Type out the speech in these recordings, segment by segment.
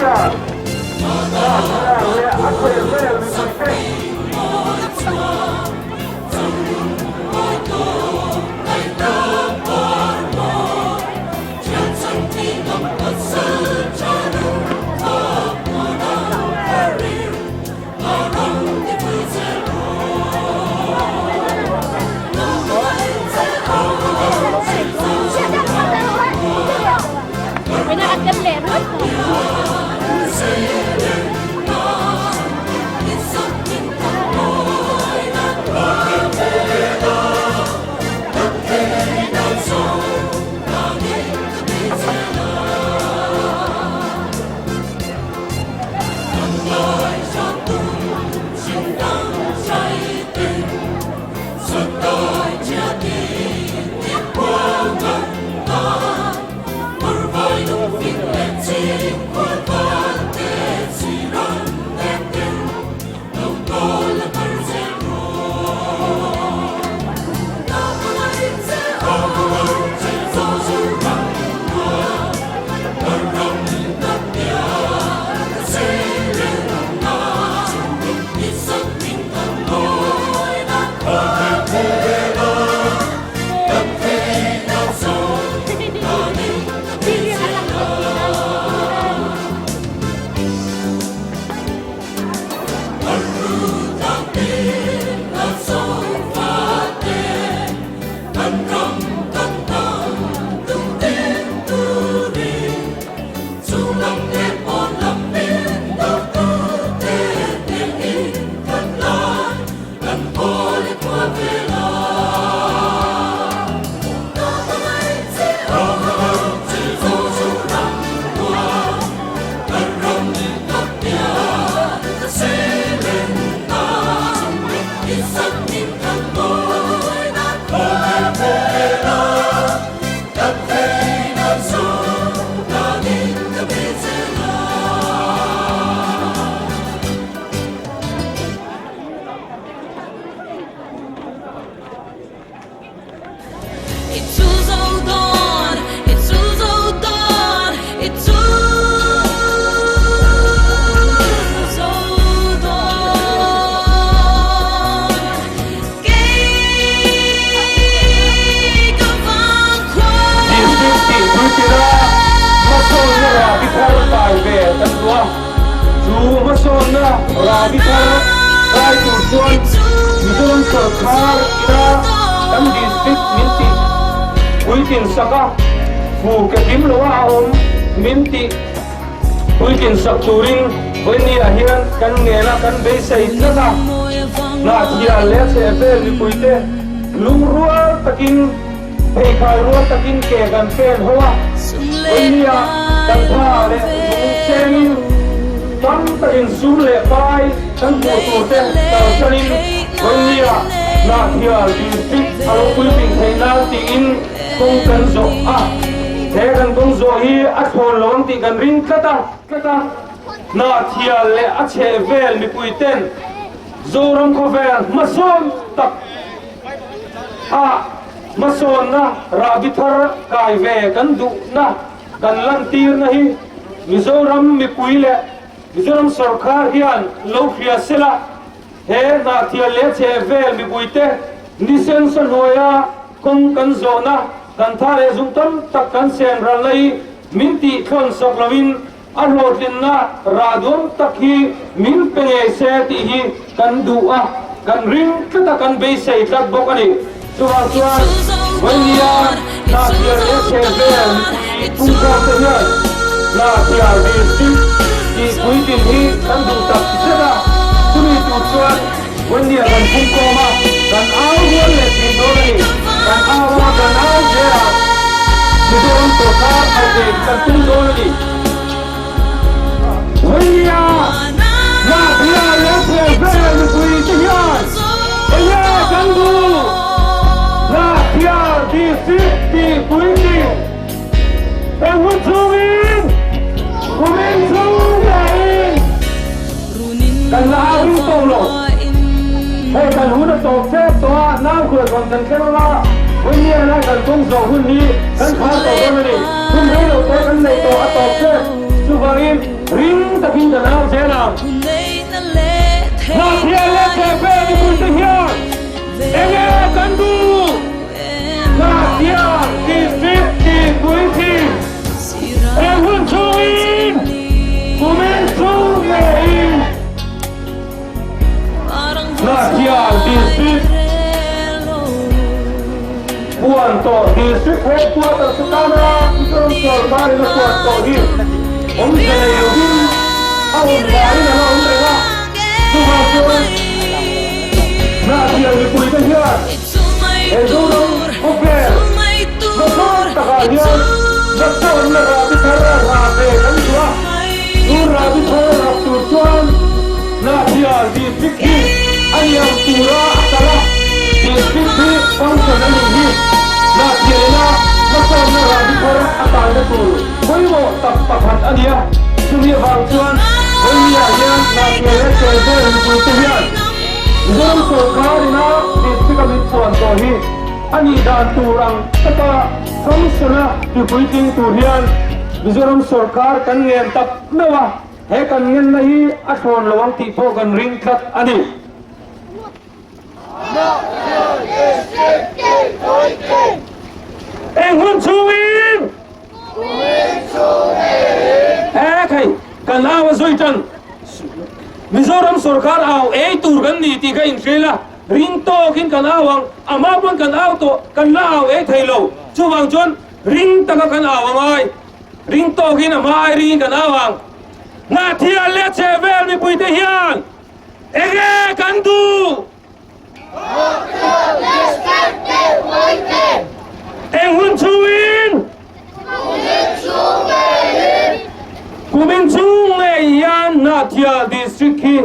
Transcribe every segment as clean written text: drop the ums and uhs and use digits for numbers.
hian Hnahthliar leh a chheh vel mipuite District tih puitira hmasawnna rahbi thar kai ve kan duh a, chu hmasawnna rahbi thar kai tur chuan Mizoram sawrkar ina kan district min tih puitlin sak a, fu ke kim lo a awm min tih puitlin sak turin vawinia hian kan ngen a, kan beisei tlat a, Hnahthial leh a chhehvel mipuite lungrual takin Pheikhai rual takin ke kan pen ho a, Vawinia kan tha leh zung chengin tam takin sum leh pai kan hmuh tur te kalsanin Vawinia Hnahthial District a lo puitling theih nan tiin kawng kan zawh a, he kan kawng zawh hi a thlawn lo ang tih kan ring tlat a, tlat a, Hnahthial leh a chhehvel mipui ten Zoram khawvel hmasawn tak A hmasawnna rahbi thar kai ve kan duhna kan lantirna hi Mizoram mipui leh Mizoram sawrkar hian lo hria sela, he Hnahthial leh chhehvel mipuite nisen sa hnuaia kawng kan zawhna kan tha leh zung tam tak kan sen ralna hi min tih thlawn sak loin a hlawhtlinna rah duam tak hi min pe ngei se tih hi kan duh a, kan ring tlat a, kan beisei tlat bawk a ni. Chuvang chuan Vainia Hnahthial leh Chhehvel mipui pungkhawm te hian Hnahthial District tih puitlin hi kan duh tak zet a, chumi tur chuan Vainia kan pungkhawm a, kan au rual leh thin dawn a ni. Kan au a, kan au zel a, Mizoram sawrkar au ve kan tum dawn a ni. Vainia Hnahthial leh Chhehvel mipui te hian enge kan duh? Hnahthial District tih puitling eng hun chhungin kumin chhung ngeiin kan la au ring tawh lo. Hei kan hun a tawp tep tawh a, nau khual rawn kan thleng anga Vainia lai kan kawng zawh hun hi kan khar tawh dawn a ni. Hun rei lo te kan neih tawh a tawp tep. Chuvangin. Ring takin kan au zel ang. Hnahthliah leh chhehvel mipuite hian enge kan duh? Hnahthliah District tihpui thin eng hun chhungin kumin chhung ngeiin Hnahthliah District Puan tawh District Headquarters atana Mizoram sorkarin a puan tawh hi awmze nei lovin a awm vangin a la awm reng a, chuvang chuan Hnahthliah mipuite hian he Zoram khawvel hmasawn takah hian hmasawnna rahbi thar a rah ve kan duh a, chu rahbi thar a rah tur chuan Hnahthliah District hi a niam tura a kal a, District hi function a nih hi Hnahthliah ina hmasawnna rahbi thar a kalna tur pawimawh tak pakhat a ni a, chumi avang chuan Vawinia hian Hnahthliah leh Chawlhvel mipuite hian Mizoram sorkar ina District a min chhuan tawh hi a nih dan tur ang taka function a tipuitling tur hian Mizoram sorkar kan ngen tak meuh a. He kan ngenna hi a thlawn lo ang tih pawh kan ring tlat a ni. Eng hun chhungin? He thei kan au a zui tan Mizoram sorkar au ei tur kan ni tih kha inhrilh a, ring tawkin kan au ang, a hma pawn kan au tawh, kan la au ei thei lo. Chuvang chuan ring taka kan au a ngai. Ring tawkin a hma ai ringin kan au ang. Hnahthia leh chhehvel mipuite hian enge kan duh? Eng hun chhungin? Kumin chhung ngei hian Hnahthia District hi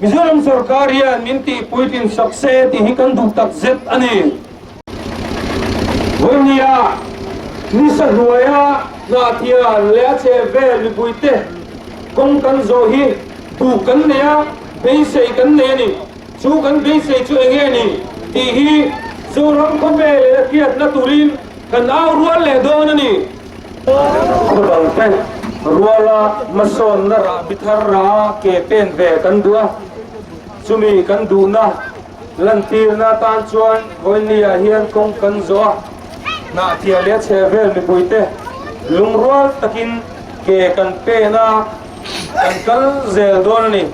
Mizoram sorkar hian min tih puitlin sak se tih hi kan duh tak zet a ni. Vawinia nisa hnuaia Hnahthia leh a chheh vel mipuite kawng kan zawh hi duh kan nei a, beisei kan nei a ni. Chu kan beisei chu eng nge ni tih hi Zoram khawvel leh a hriatna turin kan au rual leh dawn a ni. Khawdangte ruala hmasawnna rahbi thar ra ke pen ve kan duh a, chumi kan duhna lantirna atan chuan Vawinia hian kawng kan zawh a, hnahthia leh a chhehvel mipuite lungrual takin ke kan pen a, kan kal zel dawn a ni.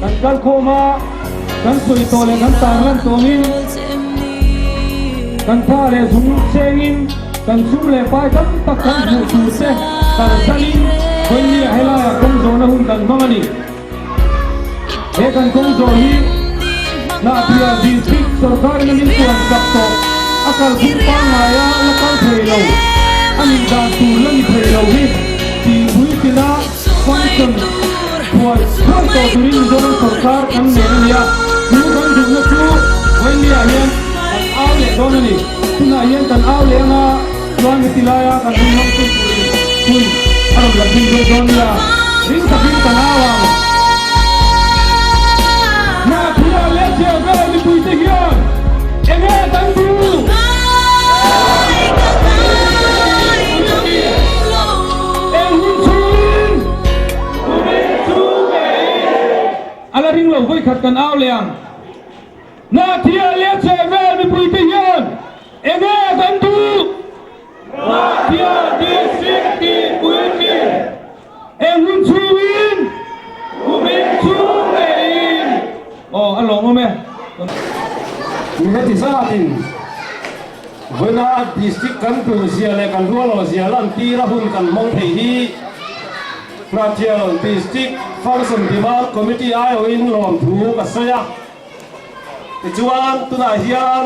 Kan kalkhawm a, kan sawi tawh leh kan tarlan tawngin kan tha leh zung chengin kan sum leh pai tam tak kan hmuh tur te kalsanin Vawinia helaiah kawng zawhna hun kan hmang a ni. He kan kawng zawh hi Hnahthia District sorkarin a min tuan chak tawh, a kalphung pangngaia la kal thei lo, a nih dan tur la ni thei lo hi tihpuitlina function thuai thuai tawh turin Mizoram sorkar kan nen a ni a, chu kan duhna chu Vawinia hian kan au leh dawn a ni. Tunah hian kan au leh anga chuan heti laia kan hun hmang thung turin hun a rawn la thleng dawn dawn nia. Ring takin kan au ang. Hnahthia leh chhehvel mipuite hian enge kan duh? Eng hun chhungin? Kumin chhung ngeiin. A la ring lo vawikhat kan au leh ang. Hnahthia leh chhehvel mipuite hian enge kan duh? Hnahthia DC! khatin vawiina District kan duhzia leh kan rualawhzia lantir a hun kan hmang thei hi Hnahthial District Function Demand Committee aiawhin lawmthu ka sawi a. Tichuan tunah hian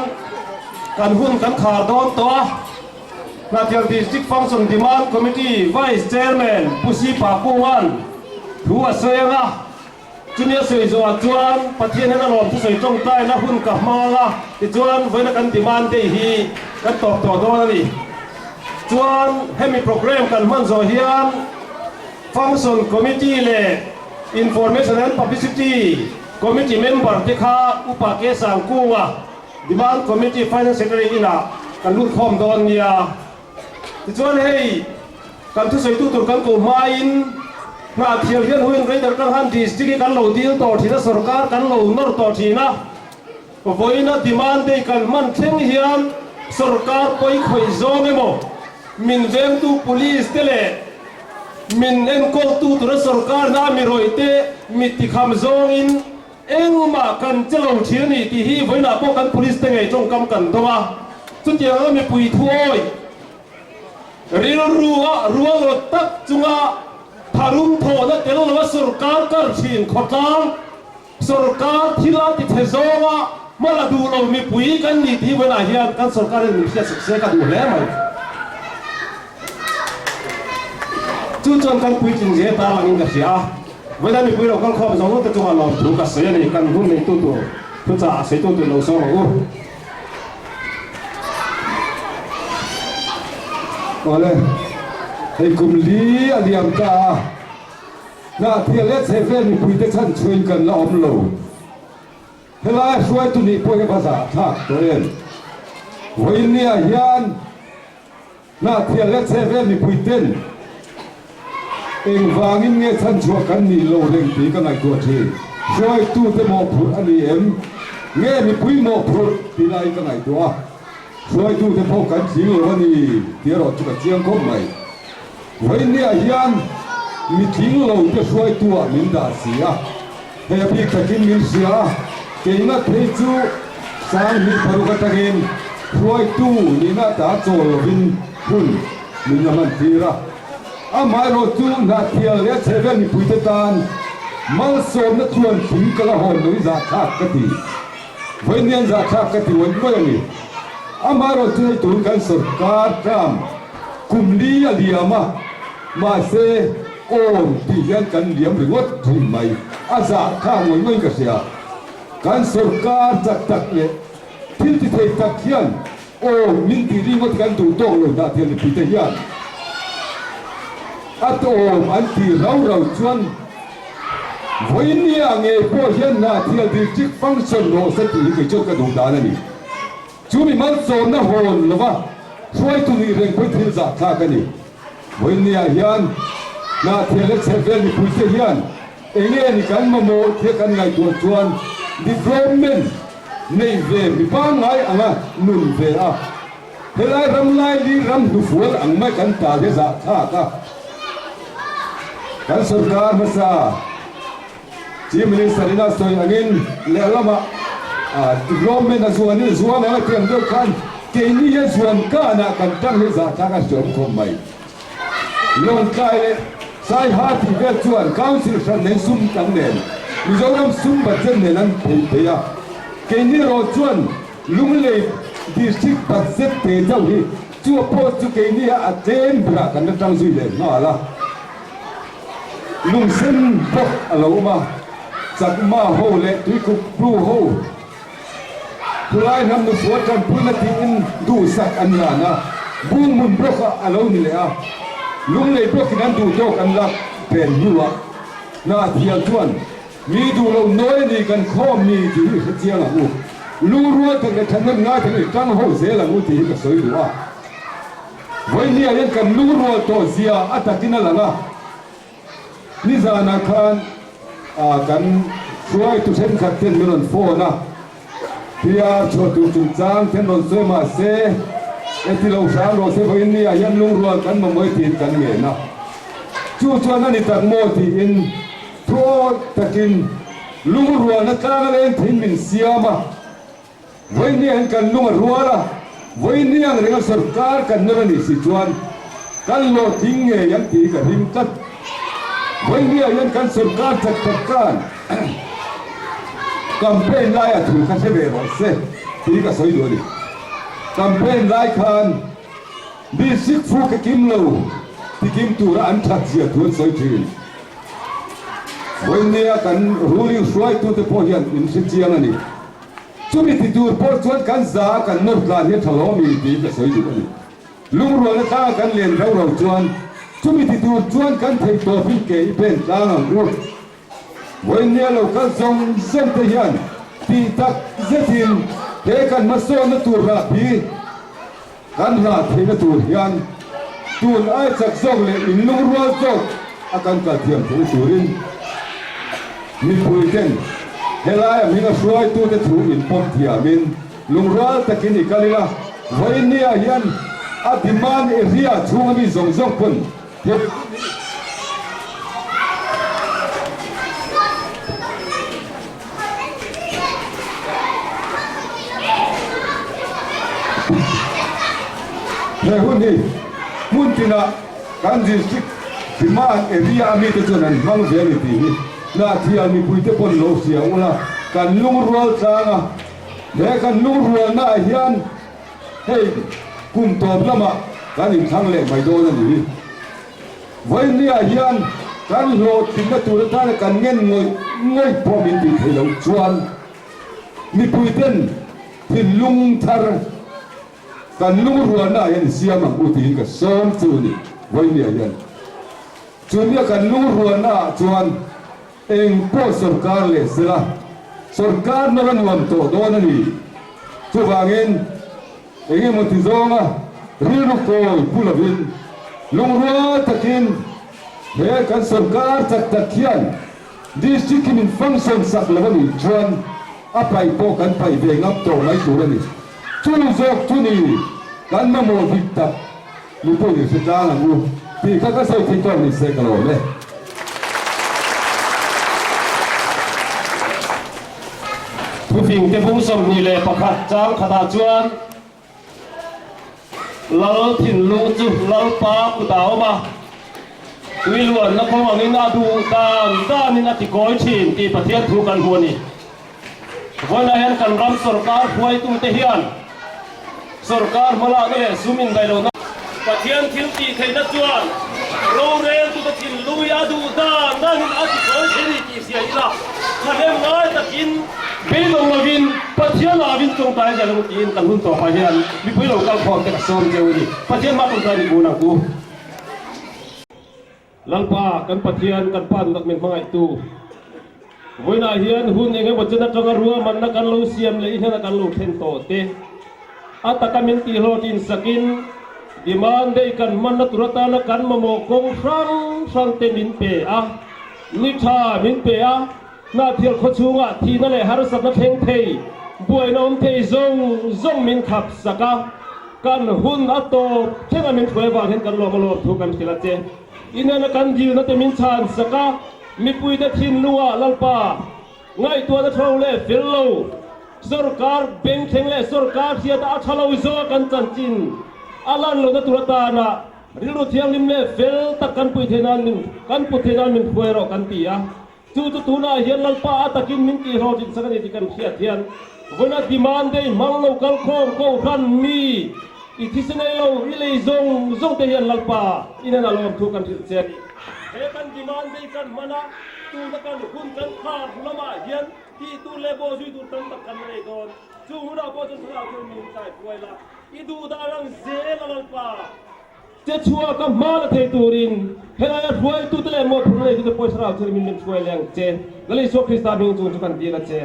kan hun kan khar dawn tawh a, Hnahthial District Function Demand Committee Vice Chairman Pu Sipa Kunga'n thu a sawi ang a, chumi a sawi zawhah chuan Pathian hian a lawm thusawi tawngtaina hun ka hmang a, tichuan vawiina kan demand day hi kan tawp tawh dawn a ni. Chuan hemi programme kan hman zawh hian Function Committee leh Information and Publicity Committee member te kha Upa Kesang Kunga, Demand Committee Finance Secretary inah kan lut khawm dawn nia. Tichuan hei kan thusawitu tur kan ko hmain Hnahthial hian huin Greater Kanghan District hi kan lo dil tawh thin a, sorkar kan lo nawr tawh thin a. Vawiina Demand Day kan hman thleng hian sorkar pawi khawih zawng emaw, min vengtu Police te leh min enkawltu tura sorkar hna mi rawih te mit tikham zawngin engmah kan che lo thin a ni tih hi vawiinah pawh kan Police te ngei tawngkam kan dawng a. Chutiang anga mipui thuawi rilru a rual rawt tak chunga tharum thawhna tel lova sorkar kar thin khawtlang, Sorkar thil a ti chhe zawnga hma la duh lo mipui kan ni tih vawiinah hian kan sorkar hian min hriat suk se ka duh hle mai. Chu chuan kan puitling zel ta langin ka hria a, vawiinah mipui lo kal khawm zawng zawng te chungah lawmthu ka sawi a ni, kan hun neitu tur thuchah a sawitu tur lo sawm ang u. Awle, hei kum li a liam ta a. Hnahthial leh chhehvel mipuite chhan chhuain kan la awm lo. Helai hruaitu nih pawh hi va zahthlak tawh em? Vawiinniah hian Hnahthial leh chhehvel mipuiten engvangin nge chhanchhuah kan nih lo reng tih ka ngaihtuah thin. Hruaitute mawhphurh a ni em? Nge mipui mawhphurh tih laiin ka ngaihtuah a. Hruaitute pawh kan tling lo a ni tih erawh chu ka chiang khawp mai. Vawiinniah hian mi tling lo te hruaitu ah min dah si a, hei a bik takin min hria a, keina phei chu 2006 atangin hruaitu nihna ta chawl lovin hun min la hman tir a. Amaherawh chu Hnahthial leh a chhehvel mipuite tan malsawmna chuan thing ka la hawn lo i zahthlak ka ti. Vawiinnian zahthlak ka ti ngawih ngawih a ni. Amaherawh chu hei tun kan sorkar term Kum li a liam a, mahse awm tih hian kan liam ringawt thin mai. A zah kha ngawih ngawih ka hria. Kan sorkar chak tak leh thil ti thei tak hian awm min tih ringawt kan duh tawk lo dah thei mipuite hian a tawm an tih rau rau chuan vawinia ngei pawh hian Hnahthial District function rawh se tih hi kei chuan ka duh dan a ni. Chu mi malsawmna hawn lova hruaitu nih reng pawhin thil zahthlak a ni. Vawiinniah hian Hnahthial leh chhehvel mipuite hian enge ni kan mamawh thil kan ngaihtuah chuan development neih ve mi pangngai anga nun ve a, helai ram laili ram hnufual ang mai kan tal hi zahthlak a. Kan sorkar hmasa. Chief Minister in a sawi angin lehlamah development a zuan in zuan ang a ti ang deuh khan keini hian zuan kanah kan tang hi zahthlak a hreawm khawp mai. Lawngtlai leh Saiha tih vel chuan Council hran nen sum tam nen Mizoram sum budget nen an phei phei a, keini erawh chuan Lunglei District budget te chauh hi chu a pawh chu keini a tlem berah kan la tang zui leh nghal a. Lungsen bawk a lo awm a, Chakma ho leh Tuikuk Bru ho khulai hnam nufual tanpuina tiin duhsak an lan a, Bunghmun bawk a lo ni leh a, Lunglei bawkin an duh tawk an lak pen hnuah Hnahthial chuan mi duh lo nawi a ni kan khawm ni tih hi hre chiang ang u, lungrual tak leh thahnem ngai tak i tang ho zel ang u tih hi ka sawi duh a. Vawinia hian kan lungrual tawh zia a takin a lang a, nizanah khan kan hruaitu thenkhat ten min rawn phone a, PR chhuah tur chungchang ten rawn sawi mah se, heti lo hram rawh se vawinia hian lungrual kan mamawh tiin kan ngen a, chu chuan a ni tak maw tiin thu awi takin lungrualna tlanga leng theiin min siam a. Vawinia hian kan lung a rual a, vawinia ang renga sorkar kan nawr a nih si chuan kan hlawhtling ngei ang tih hi ka ring tlat. Vawinia hian kan sorkar that that khan campaign laia thu kha hre ve rawh se tih hi ka sawi duh a ni. Campaign lai khan district fu ka kim lo tikim tura an that zia thu an sawi thin. Vawinia kan ruling hruaitute pawh hian in hre chiang a ni. Chumi ti tur pawh chuan kan za a kan nawr tlan hi a tha lo ami tiin ka sawi duh a ni. Lungrualna tlanga kan len rau rau chuan chumi ti tur chuan kan theih tawpin ke i pen tlang ang u. Vawinia lo kal zawng zawng te hian tih tak zetin he kan hmasawnna tur rahbi kan rah theihna tur hian tun ai chak zawk leh inlungrual zawk a kan kal thiam theihna turin mipui ten helai a hming a hruaitute thu inpawm thiamin lungrual takin i kal ila vawinia hian a demand area chhunga mi zawng zawng pawn he He hun hi hmun tinah kan district demand area a mite chuan an hmang ve a ni tih hi Hnahthial mipuite pawn lo hria ula, kan lungrual tlang a, he kan lungrualna ah hian hei kum tawp lamah kan inthlang leh mai dawn a ni hi. Vawinia hian kan hlawhtlinna tur atana kan ngen ngawih ngawih pawh min tih theih loh chuan mipuiten thinlung thar kan lungrualna ah hian i siam ang u tiin ka sawm chu a ni. Vawinia hian chumia kan lungrualna ah chuan eng pawh sorkar leh sela sorkar nawr a nuam tawh dawn a ni. Chuvangin. Eng emaw ti zawnga rilru kawi pu lovin lungrual takin he kan sorkar chak tak hian district hi min function sak lo a nih chuan a paih pawh kan paih ve ngam tawh mai tur a ni. Chu zawk chu ni kan mamawh dik tak mipui in hre tlang ang u tih kha ka sawi thei tawk ni se ka lawm e. Thufingte bung 21 chang khatah chuan Lal thinlung chu Lalpa kut a awm a, tui luanna kawng angin a duh dan danin a ti kawi thin tih Pathian thu kan hmu a ni. Vawiinah hian kan ram sorkar hruaitute hian sorkar hmalakna leh sum indaihlohna, Pathian thil tih theihna chuan roreltute thinlung hi a duh dan danin a ti kawi thei a ni tih hria ila, thahnem ngai takin beidawng lovin Pathian avin tawngtai zel ang tiin kan hun tawpah hian mipui lo kal khawm te ka sawm cheu a ni. Pathian hma tawngtai ni kun ang ku. Lalpa, kan Pathian, kan Pa duhtak min hmangaihtu, vawiinah hian hun eng emaw chen atanga ruahmanna kan lo siam leh i hnena kan lo thlen tawh te, a taka min tihhlawhtlin sakin demand day kan hmanna tur atana kan mamawh kawng hrang hrang te min pe a, ni tha min pe a, Hnahthial khawchhungah thihna leh harsatna thleng thei, buaina awm thei zawng zawng min khap sak a. Kan hun a tawp thleng a min hruai vang hian kan lawm a lawm thu kan hrilh a che. Inena kan dilna te min chhan sak a, mipuite thinlungah Lalpa ngaihtuahna tho leh fel lo, sorkar bengthleng leh sorkar hriata a tha lo zawk kan chanchin a lan lohna tur atana rilru thianghlim leh fel tak kan pui theih nan min kan put theih nan min hruai rawh kan ti a. Chu chu tunah hian Lalpa a takin min tihhlawhtlin sak a ni tih kan hriat hian vawiina demand day hmang lo kal khawm kohhran mi i thisen ei lo i lei zawng zawng te hian Lalpa i hnenah lawm thu kan hrilh che a ni. He kan demand day kan hman a, tuna kan hun kan khar lamah hian tih tur leh bawhzui tur tam tak kan la nei dawn. Chung hunah pawh chuan thlarau chuan min kai buai la, i duh dan ang zel a Lalpa. Che chhuak a hma la thei turin helaia hruaitute leh mawhphurhna neitute pawisa rau thil min min hruai leng che. Lal Isua Krista hming chung chu kan dil a che.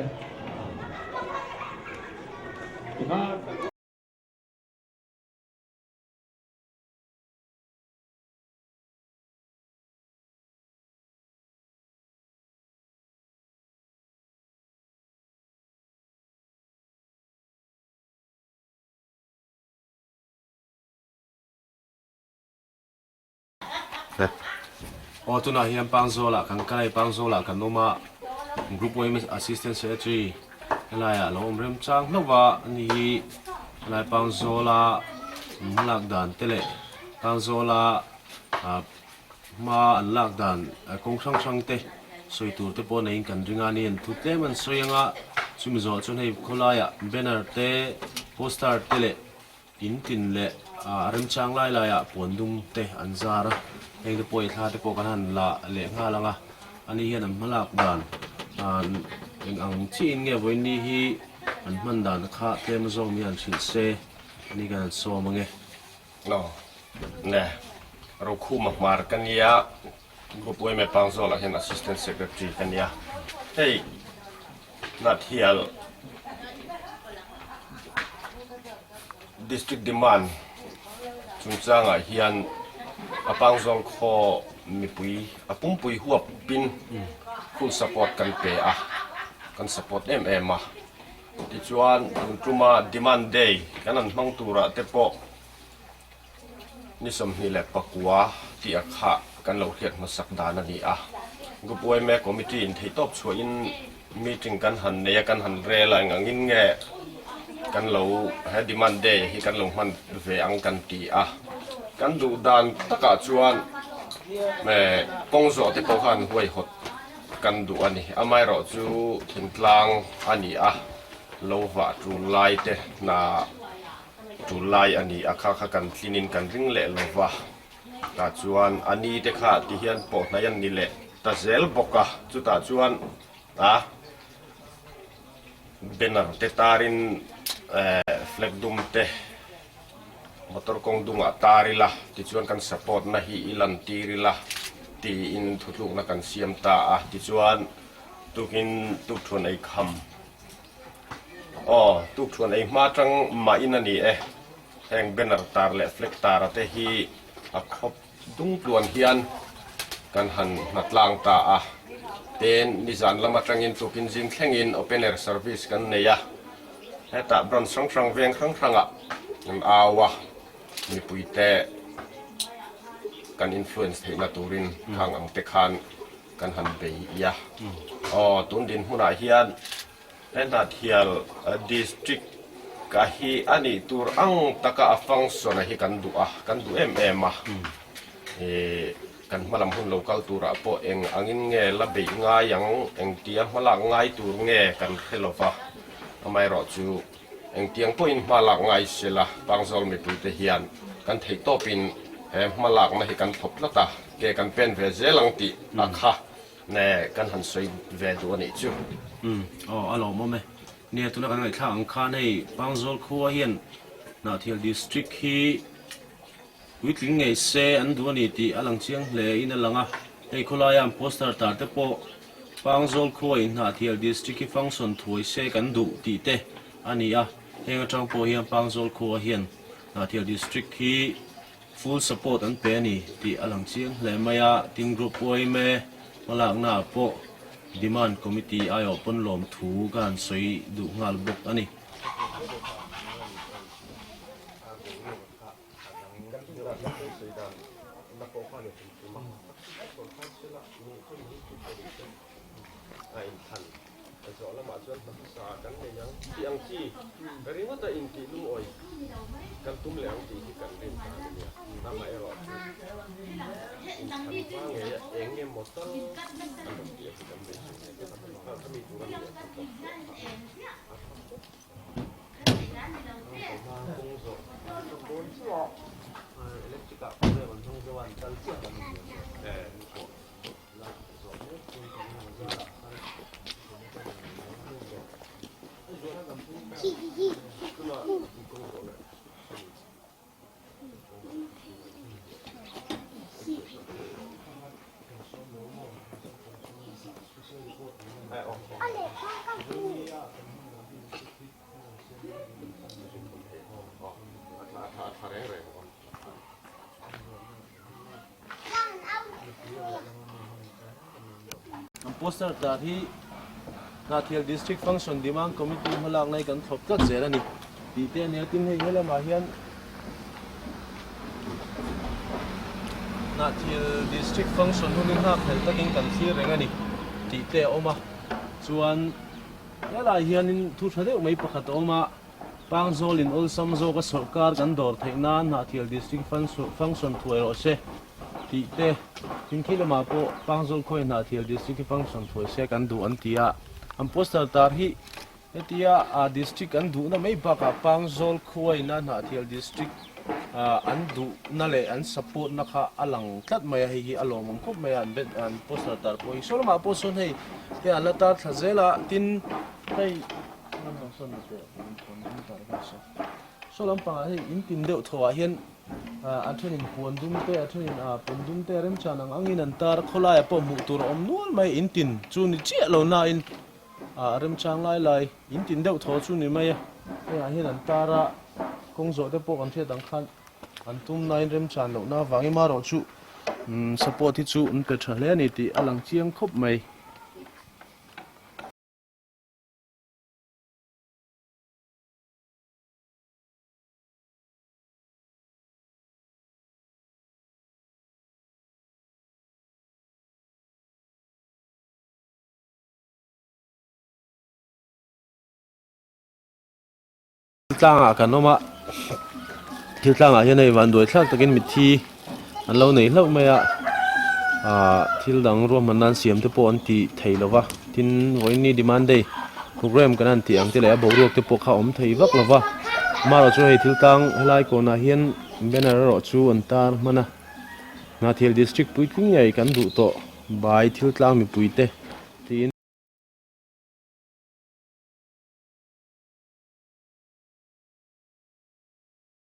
Aw tunah hian Pangzawlah kan kal a, Pangzawlah kan awm a, Group Women's Assistant Secretary Helaiah a lo awm remchang hlauh va, ani hi helai Pangzawla an hmalak dan te leh Pangzawla ah hma an lak dan kawng hrang hrang te sawi tur te pawh neiin kan ring a, ani hian thu tlem an sawi ang a, chumi zawh chuan hei khawlaiah banner te poster te leh In tin leh a remchang lai laiah puan dum te an zar a, heng te pawh i thla te pawh kan han la leh nghal ang a, ani hian an hmalak dan eng ang chiahin nge vawiin hi an hman dan kha tlem zawng mi han hrilh se ani kan han sawm ang e. Aw ne, Rokhuma hmar ka nia, Group Yma Pangzawlah hian Assistant Secretary ka nia, hei Hnathial District Demand chungchangah hian a Pangzawl khaw mipui a pumpui huapin full support kan pe a, kan support em em a. Tichuan tun tuma Demand Day kan han hmang turah te pawh Ni 29 tih a kha kan lo hriat hmasak dan a ni a. Group yma Committee in theihtawp chhuahin meeting kan han nei a, kan han rel a, eng angin nge kan lo he demand day hi kan lo hman ve ang kan ti a. Kan duh dan takah chuan kawng zawh te pawh khan huaihawt kan duh a ni. Amaherawhchu thingtlang a ni a, lo vah tul lai te hna Tul lai a ni a, kha kha kan tlinin kan ring leh lo va, tah chuan a ni te kha ti hian pawh hnai an ni leh ta zel bawk a, chutah chuan a banner te tarin flag dum te motor kawng dungah tar ila tichuan kan support na hi i lan tir ila tiin thutlukna kan siam ta a, tichuan tukin tukthuan ei kham. Aw, tukthuan ei hma atang mah in a ni e. Heng banner tar leh flag tar a te hi a khawp dung tluan hian kan han hna tlang ta a. Tin, nizan lam atangin tukin zing thlengin open air service kan nei a. Hetah branch hrang hrang veng hrang hrangah kan au a, mipuite kan influence theihna turin khang ang te khan Kan han bei i a. Aw, tun dinhmunah hian he Hnahthial District a hi a nih tur ang taka a function a hi kan duh a, kan duh em em a. Ih, kan hmalam hun lo kal turah pawh eng angin nge la beih ngai ang, engtia hmalak ngai tur nge kan hre lo va. Amaherawhchu Engtiang pawhin hma lak ngai sela, Pangzawl mipuite hian kan theih tawpin he hma lakna hi kan thlawp tlat a, ke kan pen ve zel ang tih a kha ne kan han sawi ve duh a nih chu. Umm, aw a lawmawm e. Nia, tuna kan ngaihthlak ang khan hei Pangzawl khua hian Hnahthial District hi puitling ngei se an duh a ni tih a lang chiang hle in a lang a, hei khawlaia an poster tar te pawh Pangzawl khua in Hnahthial District hi function thuai se kan duh tih te a ni a, heng atang pawh hian Pangzawl khua hian Hnahthial District hi full support an pe a ni tih a lang chiang hle mai a, tin Group yma hmalakna ah pawh Demand Committee aiawh pawn lawm thu ka han sawi duh nghal bawk a ni. A inthlan a zawh lamah chuan hna hmasa kan nei ang tih ang chi ringawta intih lungawi kan tum leh ang tih hi kan rin ta a nia. Amaherawh chu inthlan hma ngeia eng emaw tal an rawn tih a hi kan beisei leh tlat a, khami tura mi leh chu tawp chhuah phah a tha khawp. An poster tar hi Hnahthial District Function Demand Committee hmalak na hi kan thlawp tlat zel a ni tih te a nia. Tin hei helamah hian Hnahthial District Function hun hi nghak hlel takin kan thlir reng a ni tih te a awm a. Chuan. Helai hianin thu tha deuh mai pakhat a awm a, Pangzawlin awlsam zawka sawrkar kan dawr theih nan Hnahthial District Function thuai rawh se tih te, Thingthi lamah pawh Pangzawl khawi Hnahthial District Function thuai se kan duh an ti a, an poster tar hi Hetia District an duhna mai bakah Pangzawl khuaina Hnahthial District an duhna leh an support na kha a lang tlat mai a, hei hi a lawmawm khawp mai a, an poster tar pawh hi saw lamah pawh sawn hei te an la tar thla zel a, tin hei saw lampangah hei in tin deuh thaw ah hian a thenin puan dum te a thenin pun dum te remchan ang angin an tar a, khawlaiah pawh hmuh tur a awm nual mai, in tin chu ni chiah lo nain. Ah remchang lai lai in tin deuh thaw chu ni mai a, hengah hian an tar a, kawng zawh te pawh kan hriat ang khan an tum nain remchan lohna avangin marawh chu umm support hi chu an pe tha hle a ni tih a lang chiang khawp mai. Tlangah kan awm a, thil tlangah hian hei vanduai thlak takin mitthi an lo nei hlauh mai a, ah thil dang ruahman nan siam te pawh an ti thei lo va, tin vawiin ni demand day program kan han tih ang te leh a boruak te pawh kha a awm thei vak lo va, amaherawhchu hei thil tlang helai kawnah hian banner erawh chu an tar hman a, Hnahthial district puitling ngei kan duh tawh bai thil tlang mipui te.